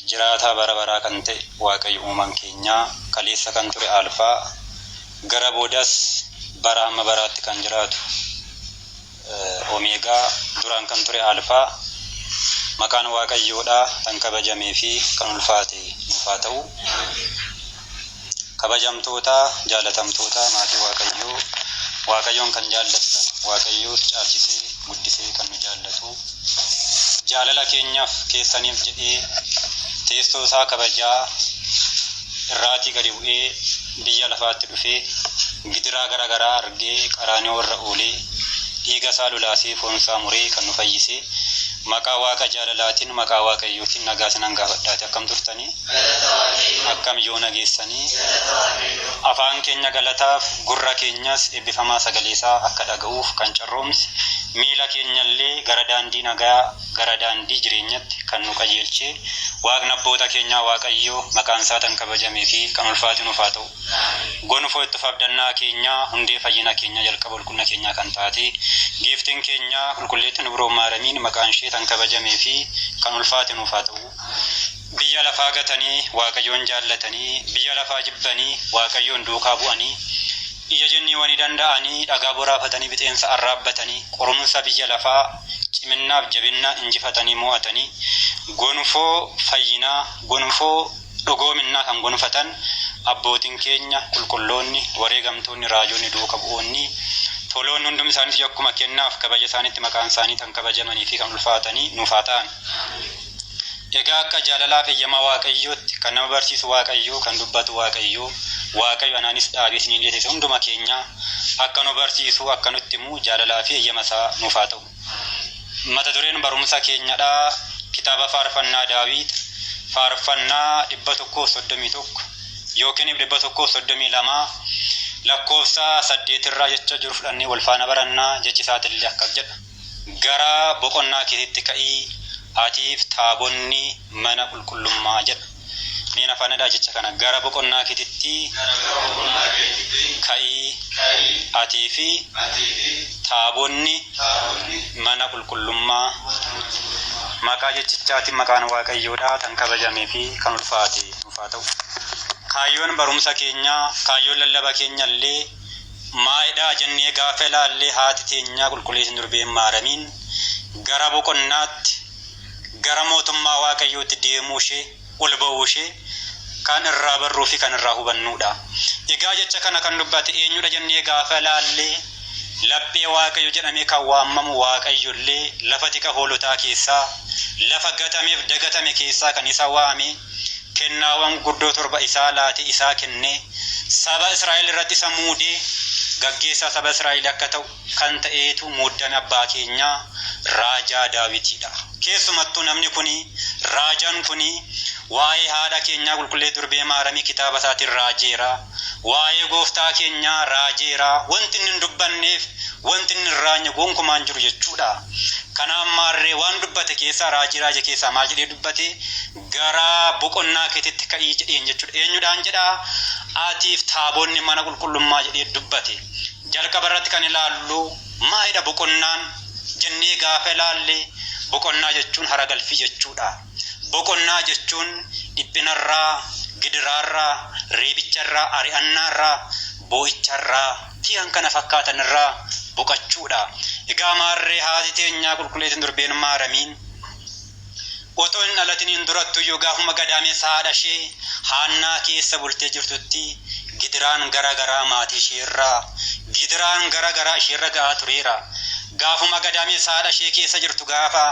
Jiraataa bara baraa kan ta'e Waaqayyo uumaan keenyaa, kaleessa kan ture Alfaa, gara boodas bara hamma baraatti kan jiraatu Omeegaa, duraan kan ture Alfaa, maqaan Waaqayyoodha kan kabajamee fi kan ulfaate nuuf haa ta'u. Kabajamtoota, jaalatamtoota maatii Waaqayyoo, Waaqayyoon kan jaallattan, Waaqayyoos caalchisee guddisee kan nu jaallatu, jaalala keenyaaf keessaniif jedhee teessoo isaa kabajaa irraatii gadi bu'ee biyya lafaatti dhufee gidiraa gara garaa argee qaraanioo irra oolee dhiiga isaa lolaasee foon isaa muree kan nu fayyise maqaa Waaqa jaalalaatiin maqaa Waaqayyootiin nagaa isinan gaafadhaati. Akkam turtanii? Akkam yoona geessanii? Afaan keenya galataaf, gurra keenyas eebbifamaa sagaleesaa akka dhaga'uuf kan carroomse, miila keenyallee gara daandii nagaa, gara daandii jireenyatti kan nu qajeelche, Waaqni abboota keenyaa Waaqayyo maqaansaa tan kabajamee fi kan ulfaate nuuf haa ta'u. Gonfoo ittuf abdannaa keenyaa, hundee fayyina keenyaa, jalqaba qulqullina keenyaa kan taate, Giiftiin keenya Qulqulleettiin Dubroo Maaramiin maqaanshee tan kabajamee fi kan ulfaate nuuf haa ta'u. Biyya lafaa gatanii Waaqayyoon jaallatanii, biyya lafaa jibbanii Waaqayyoon duukaa bu'anii, ija jinniiwanii danda'anii, dhagaa boraafatanii fixeensa arraabbatanii, qorumsa biyya lafaa ciminnaaf jabinnaan injifatanii mo'atanii, gonfoo fayyinaa, gonfoo dhugoominnaa kan gonfatan abbootiin keenya qulqulloonni, wareegamtoonni, raajonni, duuka bu'oonni, toloonni hundumti isaaniitu akkuma kennaaf kabaja isaaniitti maqaan isaanii kan kabajamanii fi kan ulfaatanii nuuf haa ta'an. Egaa akka jaalalaaf eyyama Waaqayyootti kan nama barsiisu Waaqayyo, kan dubbatu Waaqayyo, Waaqayyo anaanis dhaabee isiniin leetise hunduma keenya akka nu barsiisu, akka nutti himu jaalalaa fi eyyama isaa nuuf haa ta'u. Mata dureen barumsa keenyadha kitaaba faarfannaa Daawiit faarfannaa 131 yookiin 132 lakkoofsa 8 irraa jecha jiru fudhannee wal faana barannaa. Jechi isaatillee akkas jedha. Gara boqonnaa keetiitti ka'i, atiif taabonni mana qulqullummaa jedha. Mee na faana dhaa jecha kana. Gara boqonnaa keetitti ka'i, atii fi taabonni mana qulqullummaa. Maqaa jechichaatiin maqaan Waaqayyoodha kan kabajamee fi kan ulfaate nuuf haa ta'u. Kaayyoon barumsa keenyaa, kaayyoon lallaba keenya illee Maalidha jennee gaafa ilaalle haati teenya Qulqulleettiin Durbeen Maaramiin gara boqonnaatti, gara mootummaa Waaqayyootti deemuu ishee, ol ba'uu ishee kan irraa barruu fi kan irraa hubannuudha. Egaa jecha kana kan dubbate eenyudha jennee gaafa ilaalle laphee Waaqayyo jedhamee kan waamamu Waaqayyo illee lafa tika hoolotaa keessaa, lafa gatameef dagatame keessaa kan isa waame, kennaawwan gurguddoo torba isaa laate, isaa kenne, saba Israa'el irratti isa muude, gaggeessaa saba Israa'el akka ta'u kan ta'eetu muuddame abbaa keenyaa Raajaa Daawitiidha. Keessumattuu namni kuni, raajaan kuni, waa'ee haadha keenyaa Qulqullee Durbee Maaramii kitaaba isaatiin raajeera. Waa'ee gooftaa keenyaa raajeera. Wanti inni hin dubbanneef, wanti inni hin raajne gonkumaa hin jiru jechuudha. Kanaaf maarree waan dubbate keessaa, raajii raaje keessaa maal jedhee dubbate? Gara boqonnaa keetitti ka'ii jedheen jechuudha. Eenyudhaan jedhaa? Atiif taabonni mana qulqullummaa jedhee dubbate. Jalqaba irratti kan ilaallu maalidha boqonnaan jennee gaafa ilaalle, boqonnaa jechuun hara galfii jechuudha. Boqonnaa jechuun dhiphinarraa, gidiraarraa, reebicharraa, ari'annaarraa, boo'icharraa fi kan kana fakkaatan irraa boqachuudha. Egaa maarree haati teenyaa Qulqulleettiin Durbeen Maaramiin otoo hin dhalatiniin durattuyyuu gaafuma gadaamessa haadha ishee Haannaa keessa bultee jirtutti gidiraan gara garaa maatii ishee irra, gidiraan gara garaa ishee irra ga'aa tureera. Gaafuma gadaamessa haadha ishee keessa jirtu gaafa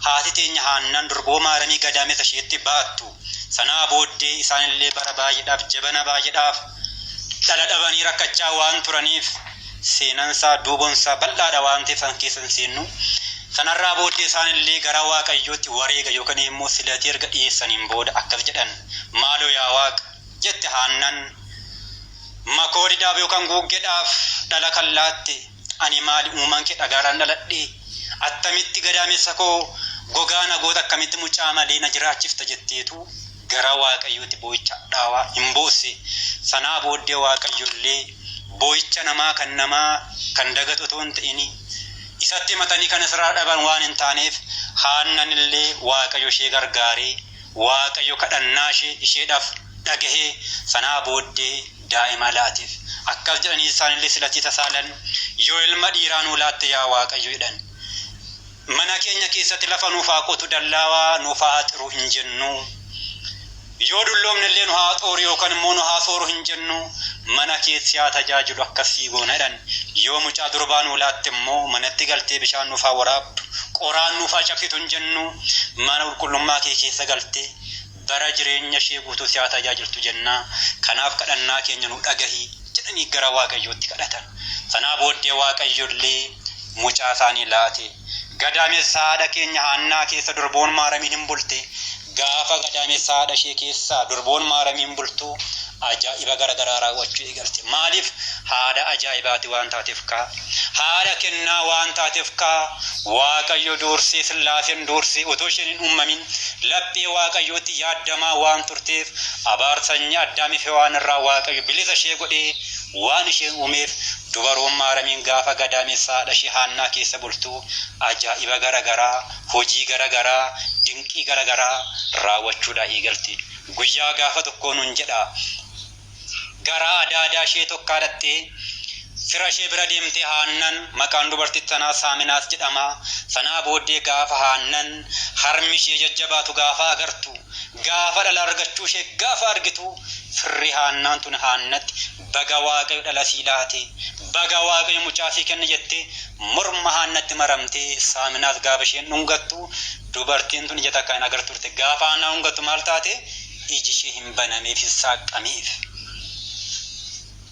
haati teenya Haannaan durboo Maaramii gadaamessa isheetti baattu sanaa booddee isaanillee bara baay'eedhaaf, jabana baay'eedhaaf dhala dhabanii rakkachaa waan turaniif seenansaa, duubonsaa bal'aadha waan ta'eef san keessa hin seennu. Sanarraa booddee isaanillee gara Waaqayyootti wareega yookaan immoo silatii erga dhiyeessaniin booda akkas jedhan, Maaloo yaa Waaq, jette Haannan, makoodiidhaaf yookaan guuggeedhaaf dhala kan laatte ani maali? Uumaan kee dhagaarraan dhaladhee attamitti gadaamessa koo gogaa na goota, akkamitti mucaa malee na jiraachifta jetteetu gara Waaqayyootti boo'icha hadhaawaa hin boosse. Sanaa booddee Waaqayyollee boo'icha namaa kan namaa kan dagatu otoo hin ta'in isatti himatanii kan isarraa dhaban waan hin taaneef Haannanillee Waaqayyo ishee gargaaree Waaqayyo kadhannaa ishee isheedhaaf dhagahee sanaa booddee daa'ima laateef. Akkas jedhanii isaanillee silatii tasaalan, yoo ilma dhiiraa nuu laatte yaa Waaqayyo jedhan. Mana keenya keessatti lafa nuuf haa qotu, dallaawaa nuuf haa axiru hin jennu. Yoo dulloomne illee nu haa xooru yookaan immoo nu haa sooru hin jennu, mana keessi haa tajaajilu akkasii goona jedhan. Yoo mucaa durbaa nuu laatte immoo manatti galtee bishaan nuuf haa waraabdu, qoraan nuuf haa cabsitu hin jennu, mana qulqullummaa kee keessa galtee bara jireenya ishee guutuu si haa tajaajiltu jenna. Kanaaf kadhannaa keenya nu dhagahi jedhanii gara Waaqayyootti kadhatan. Sanaa booddee Waaqayyo illee mucaa isaanii laate. Gadaamessa haadha keenya Haannaa keessa durboon Maaramiin hin bulte. Gaafa gadaamessa haadha ishee keessa durboon Maaramiin bultu ajaa'iba gara garaa raawwachuu eegalte. Maaliif? Haadha ajaa'ibaati waan taateef kaa. Haadha kennaa waan taateef kaa. Waaqayyo dursee Sillaaseen dursee otoo isheen hin uumamin laphee Waaqayyootti yaaddamaa waan turteef abaarsa sanyii Addaamii fi Hewaan irraa Waaqayyo bilisa ishee godhee waan isheen uumeef dubaroon Maaramiin gaafa gadaamessa haadha ishee Haannaa keessa bultu ajaa'iba gara garaa, hojii gara garaa, dinqii gara garaa raawwachuudhaa eegalte. Guyyaa gaafa tokkoo nun jedha, garaa adaadaa ishee tokkaa dhattee fira ishee bira deemtee Haannan, maqaan dubartitti sanaa Saaminaas jedhama. Sanaa booddee gaafa Haannan harmi ishee jajjabaatu gaafa agartu, gaafa dhala argachuu ishee gaafa argitu, firri Haannaan tun Haannatti baga Waaqayyo dhala sii laate, baga Waaqayyo mucaa sii kenne jettee morma Haannatti maramtee Saaminaas gaafa isheen dhungattu, dubartiin tun ija takka hin agartu turte. Gaafa Haannaa dhungattu maal taate? Iji ishee hin banameef, hin saaqqameef.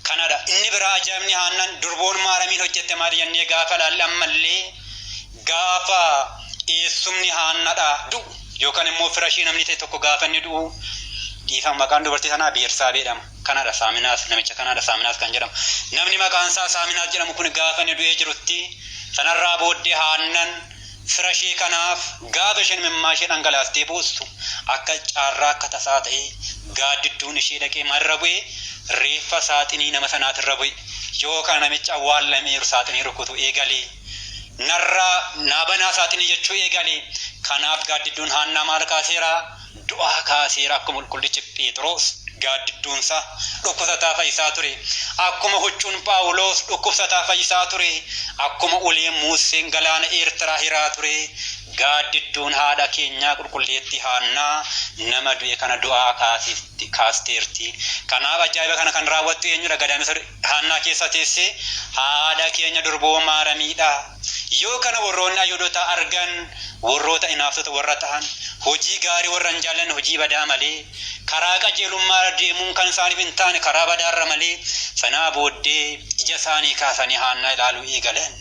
Kanadha. Inni biraa ajaa'ibni Haannaan durboon Maaramiin hojjette maal jennee gaafa laalle, ammallee gaafa eessumni Haannadha du'u yookaan immoo fira ishee namni ta'e tokko gaafa inni du'u, dhiifama, maqaan dubartii sanaa Beersaabee jedhama. Kanadha Saaminaas, namicha kanadha Saaminaas kan jedhamu. Namni maqaan isaa Saaminaas jedhamu kun gaafa inni du'ee jirutti, sanarraa booddee Haannan fira ishee kanaaf gaafa isheen mimmaa ishee dhangalaastee boossu, akka caarraa akka tasaa ta'ee gaaddidduun ishee dhaqee maalirra bu'e? Reeffa saaxinii nama sanaatirra bu'e. Yoo kana namicha awwaallameeru saaxinii rukutu eegalee, narraa naa banaa saaxinii jechuu eegalee. Kanaaf gaaddidduun Haannaa maal kaaseera? Du'aa kaaseera. Akkuma qulqullichi Phexros gaaddidduunsaa dhukkubsataa fayyisaa ture, akkuma huccuun Phaawulos dhukkubsataa fayyisaa ture, akkuma uleen Muuseen galaana Eertiraa hiraa ture, gaaddidduun haadha keenyaa qulqulleettii Haannaa nama du'e kana du'aa kaasteerti. Kanaaf ajaa'iba kana kan raawwattu eenyudha? Gadaamessa Haannaa keessa teessee haadha keenya durboo Maaramiidha. Yoo kana warroonni Ayhuudotaa argan, warroota inaaftota warra ta'an, hojii gaarii warra hin jaallanne, hojii badaa malee, karaa qajeelummaa irra deemuun kan isaaniif hin taane, karaa badaarra malee, sanaa booddee ija isaanii kaasanii Haannaa ilaaluu eegalan.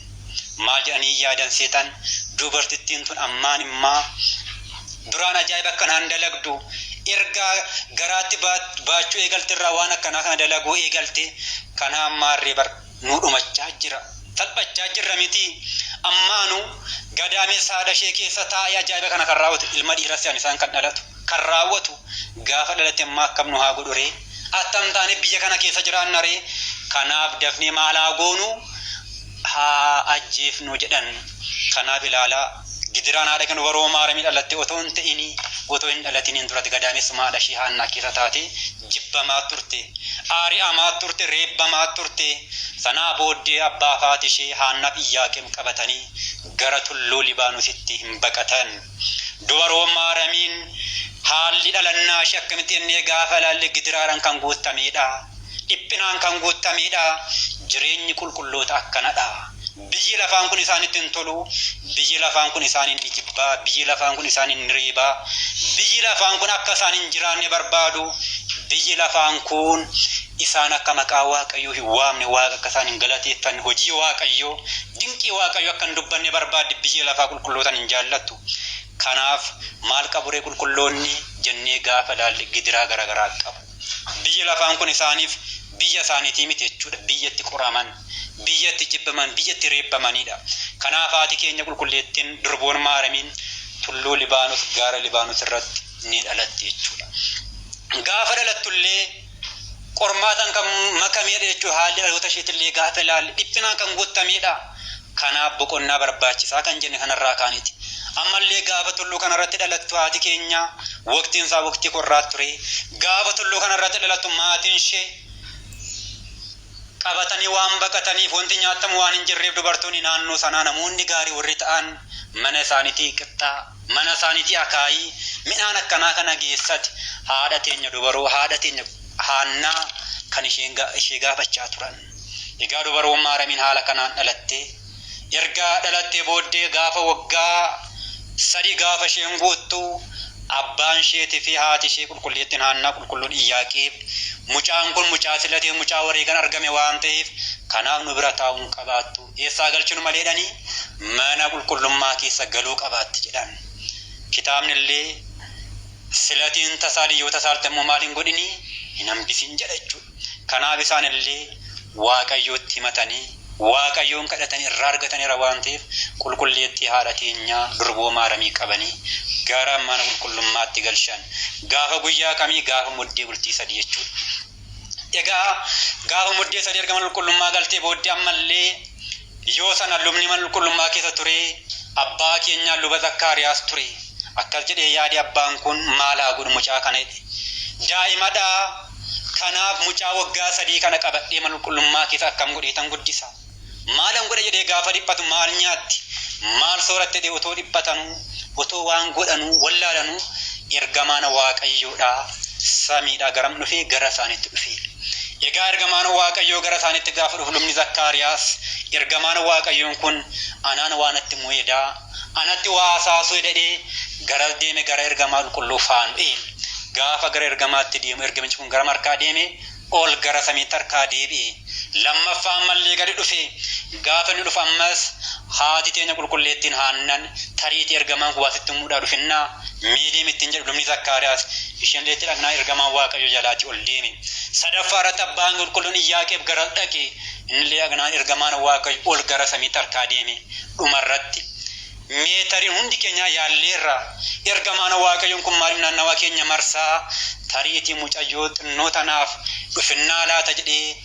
Maal jedhanii yaadan seetan? Dubartittiin tun ammaan immaa duraan ajaa'iba akkanaan dalagdu, erga garaatti baachuu eegalte irraa waan akkanaa kana dalaguu eegalte, kanaan maarree bar nuu dhumachaa jira, salphachaa jirra miti, ammaanu gadaamessa haadha ishee keessa taa'ee ajaa'iba kana kan raawwatu, ilma dhiiras se'an isaan kan dhalatu kan raawwatu, gaafa dhalate ammaa akkam nu haa godhu ree? Attam taane biyya kana keessa jiraanna ree? Kanaaf dafnee maal haa goonu? Haa ajjeefnu jedhan. Kanaaf ilaalaa, gidiraan haadha keenya dubaroo Maaramii dhalatte otoo hin ta'ini, otoo hin dhalatiniin duratti gadaamessuma haadha ishee Haannaa keessa taate jibbamaa turte, aari'amaa turte, reebbamaa turte. Sanaa booddee abbaa fi haati ishee Haannaaf Iyyaaqeem qabatanii gara tulluu Libaanositti hin baqatan. Dubaroo Maaramiin haalli dhalannaa ishee akkamitti jennee gaafa ilaalle, gidiraadhaan kan guuttameedha. Dhiphinaan kan guuttameedha. Jireenyi qulqulloota akkanadha. Biyyi lafaan kun isaanitti hin tolu. Biyyi lafaan kun isaaniin ni jibbaa. Biyyi lafaan kun isaaniin ni reebaa. Biyyi lafaan kun akka isaan hin jiraanne barbaadu. Biyyi lafaan kun isaan akka maqaa Waaqayyoo hin waamne, Waaqa akka isaan hin galateeffanne, hojii Waaqayyoo, dinqii Waaqayyoo akka hin dubbanne barbaaddi. Biyyi lafaa qulqullootaan hin jaallattu. Kanaaf maal qaburee qulqulloonni jennee gaafa ilaalle, gidiraa garaagaraa qabu. Biyyi lafaan kun isaaniif biyya isaaniitii miti jechuudha. Biyya itti qoraman, biyya itti jibbaman, biyya itti reebbamanidha. Kanaaf haati keenya qulqulleettiin durboon Maaramiin tulluu Libaanos, gaara Libaanos irratti ni dhalatti jechuudha. Gaafa dhalattullee qormaataan kan makameedha jechuudha. Haalli dhaloota isheetillee gaafa ilaalle dhiphinaan kan guutamedha. Kanaaf boqonnaa barbaachisaa kan jenne kanarraa kaaniti. Ammallee gaafa tulluu kanarratti dhalattu haati keenya waqtiin isaa waqtii qorraa ture. Gaafa tulluu kanarratti dhalattu maatiin ishee qabatanii waan baqataniif wanti nyaatamu waan hin jirreef dubartoonni naannoo sanaa namoonni gaarii warri ta'an mana isaaniitii qixxaa, mana isaaniitii akaayii, midhaan akkanaa kana geessati haadha teenya dubaroo haadha teenya Haannaa kan ishee gaafachaa turan. Egaa dubaroon Maaramiin haala kanaan dhalattee erga dhalattee booddee gaafa waggaa 3 gaafa isheen guuttu abbaan isheetii fi haati ishee qulqulleettiin Haannaa qulqulluun Iyyaaqeem mucaan kun mucaa silatee mucaa wareegan argame waan ta'eef kanaaf nu bira taa'uu hin qabaattu eessaa galchinu malee jedhanii mana qulqullummaa keessa galuu qabaatti jedhan. Kitaabni illee silatiin tasaali yoo tasaalte immoo maal hin godhinii hin hambisin jedha jechuudha. Kanaaf isaan illee Waaqayyootti himatanii Waaqayyoon kadhatanii irraa argataniira waan ta'eef qulqulleettii haadha teenyaa durboo Maaramii qabanii gara mana qulqullummaatti galchan. Gaafa guyyaa kamii? Gaafa Muddee bultii 3 jechuudha. Egaa gaafa Muddee 3 erga mana qulqullummaa galtee booddee ammallee yoo sana lubni mana qulqullummaa keessa ture abbaa keenyaa luba Zakkaariyaas ture. Akkas jedhee yaade abbaan kun maal haa godhu mucaa kana jedhe. Daa'imadha kanaaf mucaa waggaa 3 kana qabadhee mana qulqullummaa keessa akkam godheetan guddisa? Maalan godha jedhee gaafa dhiphatu maal nyaatti? Maal sooratti jedhee otoo dhiphatanuu, otoo waan godhanuu wallaalanuu ergamaan Waaqayyoodhaa samiidhaa garam dhufe? Gara isaaniitti dhufe. Egaa ergamaan Waaqayyoo gara isaaniitti gaafa dhufu lubni Zakkaariyaas ergamaan Waaqayyoon kun anaan waa natti himuu hedaa, anatti waa hasaasuu heda jedhee garas deeme gara ergamaa qulqulluu Faanu'eel. Gaafa gara ergamaatti deemu ergamichi kun garam harkaa deeme? Ol gara samiitti harkaa deebi'e. Lammaffaa ammallee gadi dhufe. Gaafa inni dhufu ammas haati teenya qulqulleettiin Haannan tariitii ergamaan kun waa sitti himuudhaa dhufinnaa mee deemi ittiin jedhu lubni Zakkaariyaas isheenillee itti dhaqnaan ergamaan Waaqayyoo jalaatii ol deeme. Sadaffaa irratti abbaan qulqulluun Iyyaaqeeb gara dhaqe. Innillee dhaqnaan ergamaan Waaqayyo ol gara samiitti harkaa deeme. Dhumarratti Mee tarii hundi keenyaa yaalleerra. Ergamaan Waaqayyoon kun maaliif naannawa keenya marsaa? Tariitii mucayyoo xinnoo tanaaf dhufinnaa laata jedhee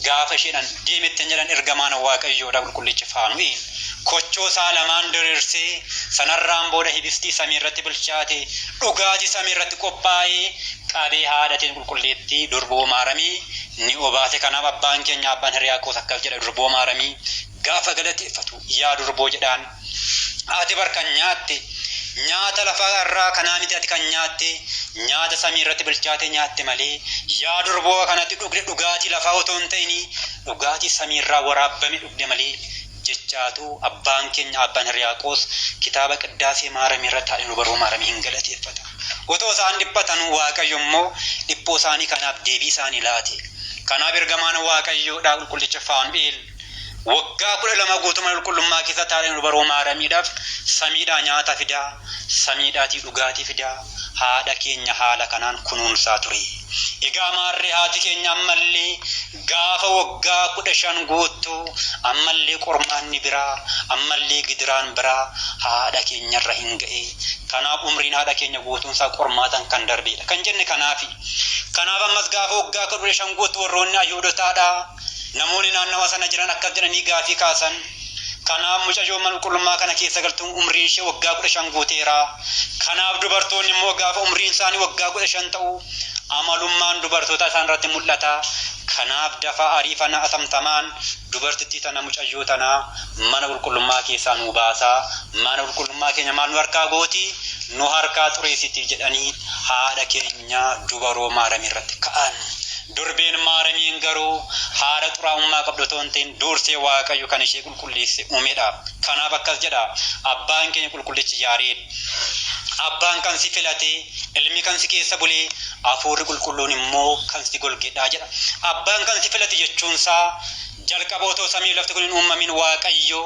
gaafa isheedhaan deemi ittiin jedhan ergamaan Waaqayyoodha qulqullichi Faanu'eel. Kochoo isaa lamaan diriirsee sanarraan booda hibistii samii irratti bilchaate dhugaatii samii irratti qophaa'e qabee haadha teenya qulqulleettii durboo Maaramii ni obaase. Kanaaf abbaan keenya abbaan Hiriyaaqoos akkas jedha durboo Maaramii gaafa galateeffatu, Yaa durboo jedhaan, ati bar kan nyaatte nyaata lafa irraa kanaa miti ati kan nyaatte nyaata samii irratti bilchaate nyaatte malee yaa durboo kan ati dhugde dhugaatii lafaa otoo hin ta'inii dhugaatii samii irraa waraabbame dhugde malee jechaatu abbaan keenya abbaan Hiriyaaqoos kitaaba Qiddaasee Maaramii irra taa'ee nu baruu Maaramii hin galateeffata. Otoo isaan dhiphatanuu Waaqayyo immoo dhiphoo isaanii kanaaf deebii isaanii laate. Kanaaf ergamaan Waaqayyoodhaa qulqullicha Faanu'eel Waggaa 12 guutuu mana qulqullummaa keessa taa'anii dubaroo Maaramiidhaaf samiidhaa nyaata fidaa, samiidhaatii dhugaatii fidaa, haadha keenya haala kanaan kunuunsaa ture. Egaa maarree haati keenya ammallee gaafa waggaa 15 guuttu ammallee qormaanni biraa, ammallee gidiraan biraa haadha keenyarra hin ga'e. Kanaaf umriin haadha keenya guutuunsaa qormaatan kan darbeedha kan jenne kanaafi. Kanaaf ammas gaafa waggaa 15 guuttu warroonni Ayihuudotaadhaa, Namoonni naannawa sana jiran akkas jedhanii gaafii kaasan, Kanaaf mucayyoon mana qulqullummaa kana keessa galtuun umriin ishee waggaa 15 guuteera. Kanaaf dubartoonni immoo gaafa umriin isaanii waggaa 15 ta'u amalummaan dubartootaa isaan irratti mul'ata. Kanaaf dafaa ariifanaa atamtamaan dubartittii tana mucayyoo tana mana qulqullummaa keessaa nuu baasaa. Mana qulqullummaa keenya maal nu harkaa gooti? Nu harkaa xureessiti jedhanii haadha keenya dubaroo Maaramii irratti ka'an. Durbeen Maaramiin garuu haadha xuraa'ummaa qabdu otoo hin ta'in duursee Waaqayyo kan ishee qulqulleesse uumedha. Kanaaf akkas jedha abbaan keenya qulqullichi Yaareed Abbaan kan si filate, ilmi kan si keessa bule, hafuurri qulqulluun immoo kan si golgedha jedha. Abbaan kan si filate jechuunsaa jalqaba otoo samii fi lafti kun hin uumamin Waaqayyo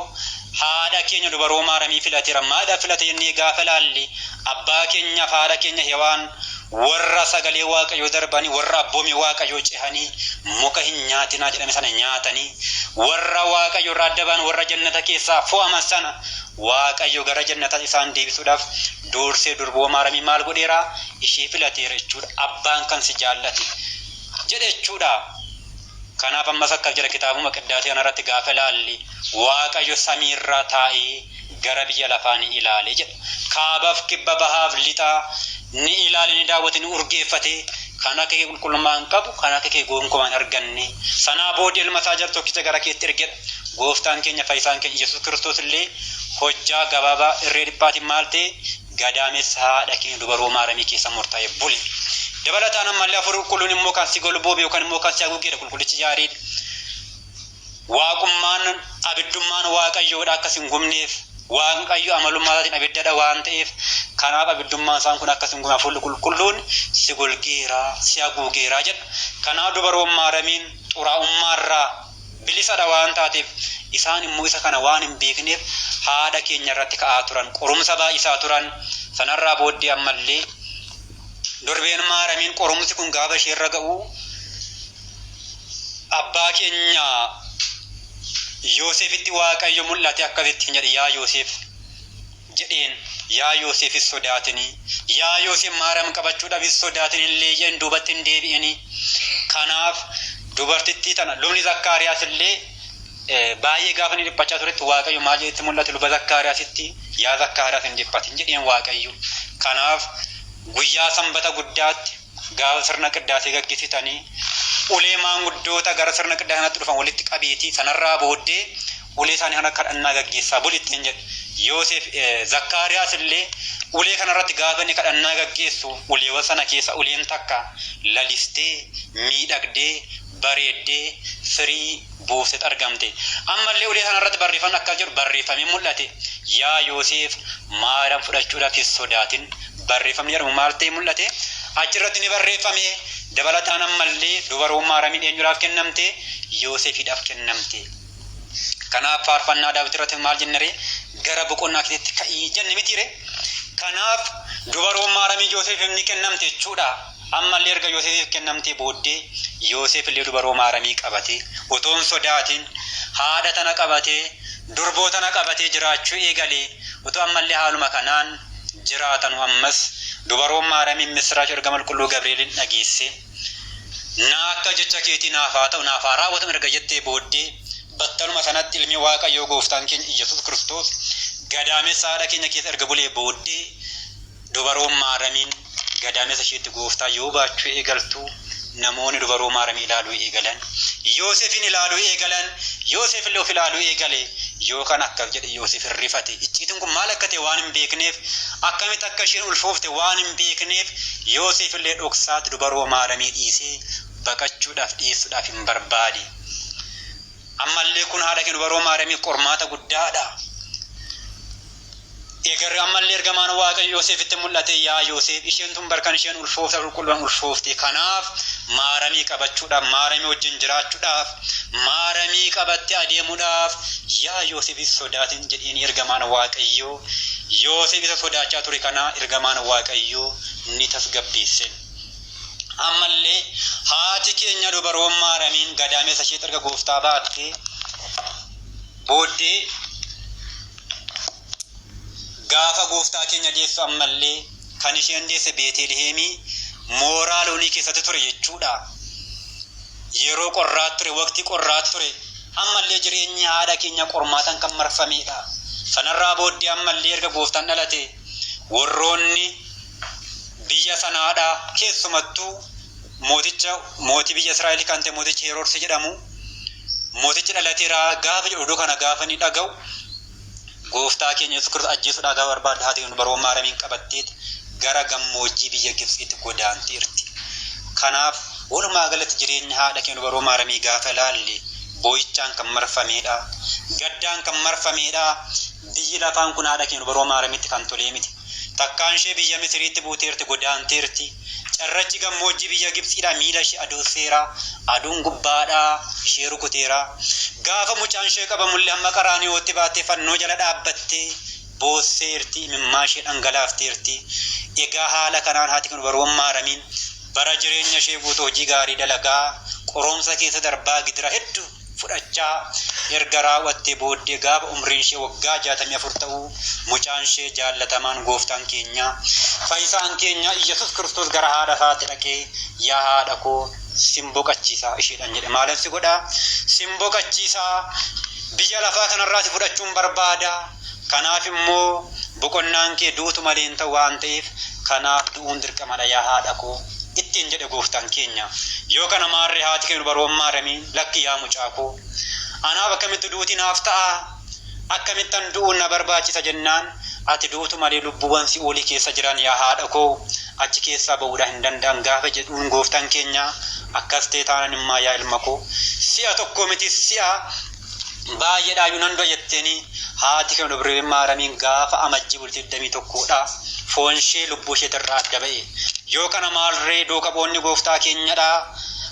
haadha keenya dubaroo Maaramii filateera. Maadhaaf filate jennee gaafa ilaalle abbaa keenyaaf haadha keenya Hewaan Warra sagalee Waaqayyoo darbanii, warra abboomii Waaqayyoo cehanii, muka hin nyaatinaa jedhame sana nyaatanii, warra Waaqayyo irraa adda ba'an, warra jannata keessaa fo'aman sana Waaqayyo gara jannataa isaan deebisuudhaaf duursee durboo Maaramii maal godheera? Ishee filateera jechuudha. Abbaan kan si jaallate jedhe jechuudha. Kanaaf ammas akkas jedha kitaabuma qiddaasee kanarratti gaafa ilaalle Waaqayyo samiirraa taa'ee gara biyya lafaa ni ilaale jedha. Kaabaaf kibba bahaaf lixaa ni ilaale, ni daawwate, ni urgeeffate. Kan akka kee qulqullummaa hin qabu, kan akka kee gonkumaa hin arganne. Sanaa booddee ilma isaa jar tokkicha gara keetti ergedha. Gooftaan keenya fayyisaan keenya Yesuus Kiristoos illee hojjaa gabaabaa irree dhiphaatiin maal ta'e? Gadaamessa haadha keenya dubaroo Maaramii keessa murtaa'e bule. Dabalataan ammallee Hafuurri Qulqulluun immoo kan si golboobe yookaan immoo kan si haguugeedha Qulqullichi Yaareed. Waaqummaan abiddummaan Waaqayyoodha akka sin gubneef. Waaqayyo amalummaa isaatiin abiddadha waan ta'eef, kanaaf abiddummaan isaan kun akka sin gubne Hafuurri Qulqulluun si golgeera, si haguugeera jedha. Kanaaf dubaroon Maaramiin xuraa'ummaarraa bilisadha waan taateef, isaan immoo isa kana waan hin beekneef haadha keenya irratti ka'aa turan, qorumsa baay'isaa turan. Sanarraa booddee ammallee durbeen Maaramiin qorumsi kun gaafa isheerra ga'u abbaa keenya Yoosefitti Waaqayyo mul'ate akkasitti hin jedhe, yaa Yoosef jedheen, yaa Yoosef hin sodaatini, yaa Yoosef Maaram qabachuudhaaf hin sodaatin, hin leeyya'in, duubatti hin deebi'ini. Kanaaf dubartittii tana lubni Zakkaariyaas illee baay'ee gaafa inni dhiphachaa turetti Waaqayyo maal jedhetti mul'ate luba Zakkaariyaasitti? Yaa Zakkaariyaas hin dhiphatin jedheen Waaqayyo. Kanaaf guyyaa sanbata guddaatti gaafa sirna qiddaasee gaggeessitanii ulee maanguddoota gara sirna qiddaasee sanatti dhufan walitti qabiitii sanarraa booddee ulee isaanii kana kadhannaa gaggeessaa buli ittiin jedhe. Yoosef Zakkaariyaas illee ulee kanarratti gaafa inni kadhannaa gaggeessu uleewwan sana keessa uleen takka lalistee, miidhagdee, bareeddee firii buufteet argamte. Ammallee ulee sanarratti barreeffamni akkas jedhu barreeffamee mul'ate. Yaa Yoosef Maariyaam fudhachuudhaaf hin sodaatin. Barreeffamni jedhamu maal ta'e mul'ate? Achirratti ni barreeffame. Dabalataan ammallee dubaroon Maaramiin eenyudhaaf kennamte? Yoosefiidhaaf kennamte. Kanaaf faarfannaa Daawit irratti maal jennere? Gara boqonnaa keetti ka'ii jenne mitiire? Kanaaf dubaroon Maaramii Yoosefiif ni kennamte jechuudha. Ammallee erga Yoosefiif kennamtee booddee Yoosef illee dubaroo Maaramii qabatee otoo hin sodaatin haadha tana qabatee durboo tana qabatee jiraachuu eegale. Otoo ammallee haaluma kanaan jiraatanu ammas dubaroon Maaramiin missiraachoo ergama Qulqulluu Gabri'eeliin dhageesse. Naa akka jecha keetii naaf haa ta'u, naaf haa raawwatamu erga jettee booddee battaluma sanatti ilmi Waaqayyoo Gooftaan keenya Iyyasuus Kiristoos gadaamessa haadha keenya keessa erga bulee booddee dubaroon Maaramiin gadaamessa isheetti Gooftaa yoo baachuu eegaltu namoonni dubaroo Maaramii ilaaluu eegalan. Yoosefiin ilaaluu eegalan. Yoosef illee of ilaaluu eegale. Yoo kan akkas jedhe Yoosef hin rifate. Icciitiin kun maal akka ta'e waan hin beekneef, akkamitti akka isheen ulfoofte waan hin beekneef Yoosef illee dhoksaatti dubaroo Maaramii dhiisee baqachuudhaaf dhiyeessuudhaaf hin barbaade. Ammallee kun haadha keenya dubaroo Maaramiif qormaata guddaadha. Egaa ammallee ergamaan Waaqayyo Yoosefitti mul'ate, yaa Yoosef, isheen tun bar kan isheen ulfoofte qulqulluudhaan ulfoofte. Kanaaf Maaramii qabachuudhaaf, Maaramii wajjin jiraachuudhaaf, Maaramii qabattee adeemuudhaaf yaa Yoosef hin sodaatin jedheen ergamaan Waaqayyoo. Yoosef isa sodaachaa ture kana ergamaan Waaqayyoo ni tasgabbeesse. Ammallee haati keenya dubaroon Maaramiin gadaamessa isheetti erga Gooftaa baattee booddee gaafa Gooftaa keenya deessu ammallee kan isheen deesse Beeteliheemii mooraa loonii keessatti ture jechuudha. Yeroo qorraa ture, waqtii qorraa ture. Ammallee jireenyi haadha keenya qormaatan kan marfameedha. Sanarraa booddee ammallee erga Gooftaan dhalate warroonni biyya sanaadha keessumattuu mooticha mootii biyya Israa'el kan ta'e mootichi Heroodis jedhamu mootichi dhalateera gaafa jedhu oduu kana gaafa inni dhaga'u Gooftaa keenya Yesuus Kiristoos ajjeesuudhaa gaafa barbaaddu haati keenya dubaroo Maaramiin qabatteet gara gammoojjii biyya Gibxiitti godaanteerti. Kanaaf walumaa galatti jireenya haadha keenya dubaroo Maaramii gaafa ilaalle boo'ichaan kan marfameedha. Gaddaan kan marfameedha. Biyyi lafaan kun haadha keenya dubaroo Maaramitti kan tolee miti. Takkaan ishee biyya Misiriitti buuteerti, godaanteerti. Carrachi gammoojjii biyya Gibxiidhaa miila ishee adoosseera. Aduun gubbaadhaa ishee rukuteera. Gaafa mucaan ishee qabamullee hamma Qaraaniyootti baattee fannoo jala dhaabbattee boosseerti, imimmaa ishee dhangalaafteerti. Egaa haala kanaan haati kun dubaroon Maaramiin bara jireenya ishee guutuu hojii gaarii dalagaa, qoromsa keessa darbaa, gidira hedduu fudhachaa erga raawwattee booddee gaafa umriin ishee waggaa 64 ta'u mucaan ishee jaallatamaan Gooftaan keenya fayyisaan keenya Iyyasuus Kiristoos gara haadha isaatti dhaqee yaa haadha koo sin boqachiisa isheedhaan jedhe. Maalan si godhaa? Sin boqachiisa, biyya lafaa kanarraa si fudhachuun barbaada. Kanaaf immoo boqonnaan kee duutu malee hin ta'u waan ta'eef kanaaf du'uun dirqamadha yaa haadha koo ittiin jedhe gooftaan keenya. Yoo kana maarree haati keenya dubaroon Maaramii lakki yaa mucaa koo anaaf akkamitti duuti naaf ta'a akkamittan du'uun na barbaachisa jennaan ati duutu malee lubbuuwwan si'oolii keessa jiran yaa haadha koo achi keessaa ba'uudhaan hin danda'an gaafa jedhuun gooftaan keenya akkas ta'e taanan immaa yaa ilma koo si'a tokko miti si'a baay'eedhaayyuu nan du'a jetteeni haati keenya dubree Maaramiin gaafa amajjii bultii 21dha foon ishee lubbuu isheetirraa adda ba'e. Yoo kana maalree duuka bu'oonni gooftaa keenyadha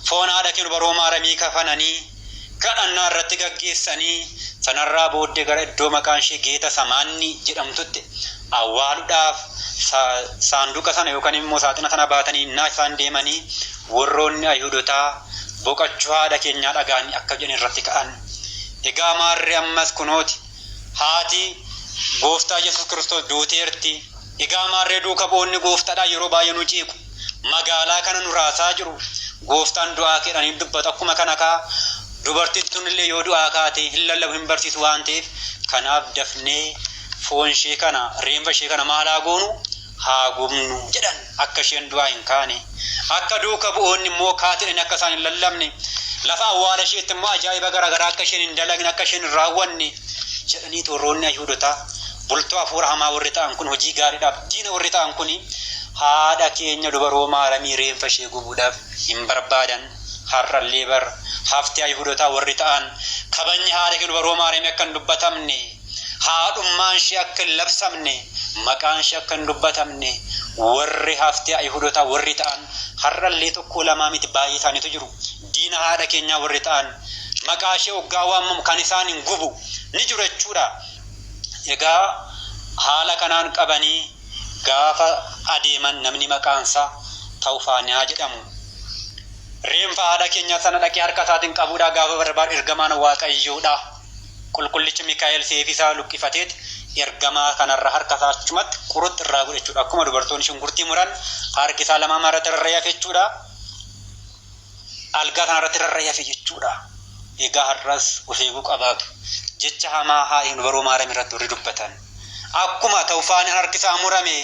foon haadha keenya dubaroo Maaramii kafananii kadhannaa irratti gaggeessanii sanarraa booddee gara iddoo maqaan ishee Geeta Samaanni jedhamtutti awwaaluudhaaf saanduqa sana yookaan immoo saaxina sana baatanii innaa isaan deemanii warroonni Ayihudotaa boqachuu haadha keenyaa dhaga'anii akka jedhan irratti ka'an. Egaa maarree ammas kunooti haati gooftaa Yesuus Kiristoos duuteerti. Egaa maarree duuka bu'oonni gooftaadhaa yeroo baay'ee nu jeequ. Magaalaa kana nu raasaa jiru. Gooftaan du'aa keedhanii dubbatu akkuma kana kaa dubartiin tun illee yoo du'aa kaate hin lallabu hin barsiisu waan ta'eef kanaaf dafnee foon ishee kana reenfa ishee kana maal haa goonu haa gubnu jedhan akka isheen du'aa hin kaane. Akka duuka bu'oonni immoo kaatedhani akka isaan hin lallabne lafa awwaala isheetti immoo ajaa'iba garaagaraa akka isheen hin dalagne akka isheen hin raawwanne jedhanii warroonni Ayihudotaa bultoo hafuura hamaa warri ta'an kun hojii gaariidhaaf diina warri ta'an kun haadha keenya dubaroo Maaramii reenfa ishee gubuudhaaf hin barbaadan. Har'allee bar haftee Ayihudotaa warri ta'an kabajni haadha keenya dubaroo Maaramii akka hin dubbatamne haadhummaan ishee akka hin labsamne maqaan ishee akka hin dubbatamne warri haftee Ayihudotaa warri ta'an har'allee tokko lamaa miti baay'ee isaaniitu jiru. Diina haadha keenyaa warri ta'an maqaa ishee hoggaa waamamu kan isaan hin gubu ni jiru jechuudha. Egaa haala kanaan qabanii gaafa adeeman namni maqaansaa Tawfaaniyaa jedhamu. Reenfa haadha keenyaa sana dhaqee harka isaatiin qabuudhaa gaafa barbaadu ergamaan Waaqayyoodha. Qulqullichi Mikaa'el seefii isaa luqqifateet ergamaa kanarra harka isaa achumatti quruxi irraa godhe jechuudha. Akkuma dubartoonni shunkurtii muran harki isaa lamaan irratti rarra'ee hafe jechuudha. Algaa kanarratti rarra'ee hafe jechuudha. Egaa har'as of eeguu qabaatu. Jecha hamaa haadha dubaroo Maaram irratti warri dubbatan. Akkuma Tawfaan harki isaa murame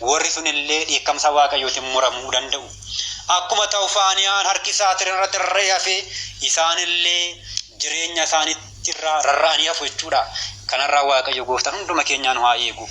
warri sun illee dheekkamsa Waaqayyootiin muramuu danda'u. Akkuma Tawfaaniyaan harki isaa irratti rarra'ee hafe isaan illee jireenya isaaniitti irraa rarra'anii hafu jechuudha. Kanarraa Waaqayyo gooftaan hunduma keenyaan haa eegu.